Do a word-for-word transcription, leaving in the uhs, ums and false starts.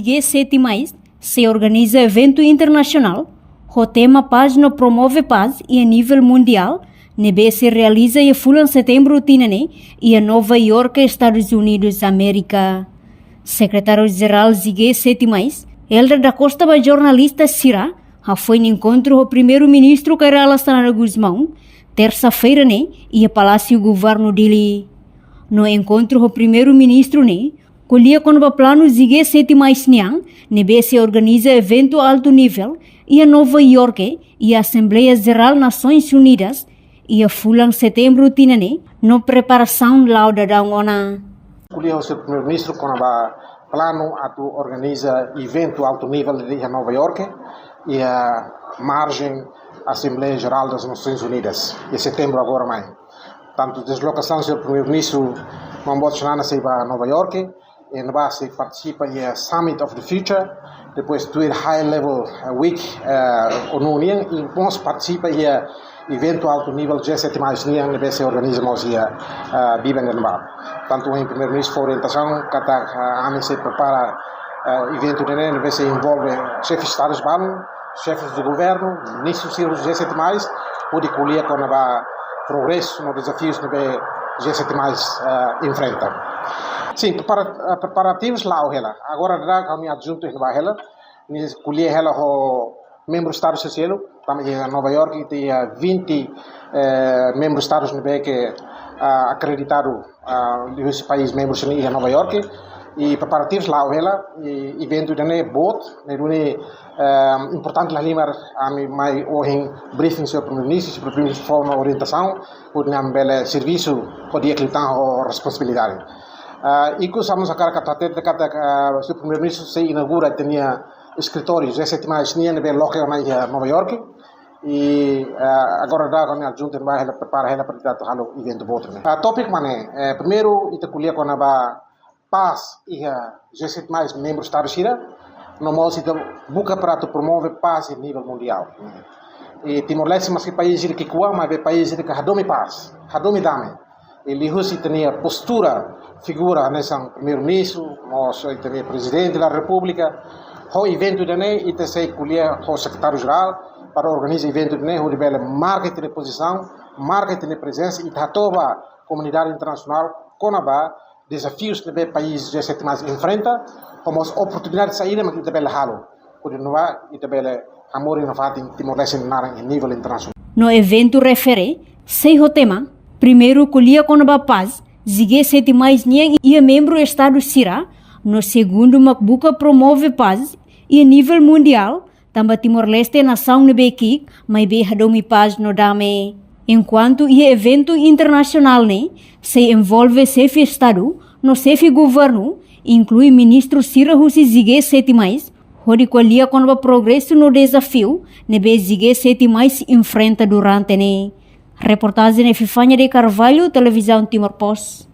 G sete mais sei organiza eventu internasionál ho tema Paz no Promove Paz iha nivel mundiál, ne'ebé sei realiza iha fulan Setembru tinan ne'e iha Nova York, Estadus Unidus Amérika. Sekretáriu Jerál G sete mais, Helder da Costa, ba jornalista sira hafoin enkontru ho Primeiru-Ministru Kay Rala Xanana Gusmão, tersa-feira ne'e iha Palásiu Governu Dili. No enkontru ho Primeiru-Ministru ne'e ko'alia kona-ba planu G sete mais nian, ne'ebé sei organiza eventu altu nivel iha Nova York iha Asembleia Jerál Nasoins Unidas iha fulan Setembru tinan ne'e, no preparasaun la'o daudaun ona. Ko'alia ho señór Primeiru-Ministru kona-ba planu atu organiza eventu altu nivel iha Nova York, iha marjen Asembleia Jerál das Nasoins Unidas, iha Setembru agora mai. Tantu dezlokasaun señór Primeiru-Ministru Maun Boot Xanana sei ba Nova York, iha ne'ebá sei partisipa iha Summit of the Future, depois tuir High Level, eh, Week, eh, ONU nian, i mós partisipa iha eventu altu nivel G sete mais nian, ne'ebé sei organiza mós iha, eh, biban ne'ebá. Tantu ohin Primeiru-Ministru fó orientasaun katak, eh, ami sei prepara, eh, eventu ne'e, ne'ebé sei envolve xefe Estadus balun, xefes de governu, ministrus sira husi G sete mais, hodi ko'alia kona-ba progresu no dezafius ne'ebé G sete mais, eh, enfrenta. Sin, prepara-, eh, preparativus la'o hela. Agora daudaun ami adjuntu iha ne'ebá hela, ami ko'alia hela ho membru Estadus sira seluk, tanba iha Nova York ita iha vinte, eh, membru Estadus ne'ebé ke, ah, akreditadu, ah, liuhusi país membru sira-ne'e iha Nova York, i preparativus la'o hela, i eventu ida-ne'e boot, ne'e duni, eh, importante la halimar ami mai ohin briefing señór Primeiru-Ministru, señór Primeiru-Ministru fó ona orientasaun, hodi ami bele servisu ho di'ak liután ho responsabilidade. Ah, ikus ami mós hakarak atu hatete katak, ah, señór Primeiru-Ministru sei inaugura ita-nia eskritóriu G sete mais nian ne'ebé loke ona iha Nova York. I, ah, agora daudaun ami adjuntu iha ne'ebá hela, prepara hela para ita atu halo eventu boot ne'e. Ah, tópiku mak ne'e, eh, primeiru ita ko'alia kona-ba pás iha G sete mais membru Estadus sira, no mós ita buka para atu promove pás iha nivel mundiál. I Timor-Leste maski país ida ki'ikoan, maibé país ida ke hadomi pás, hadomi dame. I liuhusi ita-nia postura, figura hanesan Primeiru-Ministru, mós ita-nia Prezidente da Repúblika, ho eventu ida-ne'e, ita sei ko'alia ho Sekretáriu Jerál para organiza eventu ida-ne'e, hodi bele marka ita-nia pozisaun, marka ita-nia prezensa, i ita hato'o ba komunidade internasionál kona-ba dezafius ne'ebé país G sete mais enfrenta, ho mós oportunidade saida mak ita bele halo, hodi nune'e ita bele hamoris nafatin Timor-Leste nia naran iha nivel internasionál. No eventu refere sei ho tema, primeiru ko'alia kona-ba pás, G sete mais nian iha membru Estadus sira, no segundu mak buka promove pás iha nivel mundiál, tanba Timor-Leste nasaun ne'ebé ki'ik, maibé hadomi pás no dame. Enkuantu iha eventu internasionál ne'e, sei envolve xefe Estadu no xefe governu, inklui ministru sira husi G sete mais, hodi ko'alia kona-ba progresu no dezafiu ne'ebé G sete mais enfrenta durante ne'e. Reportajen Epifania de Carvalho, Televizaun Timor Post.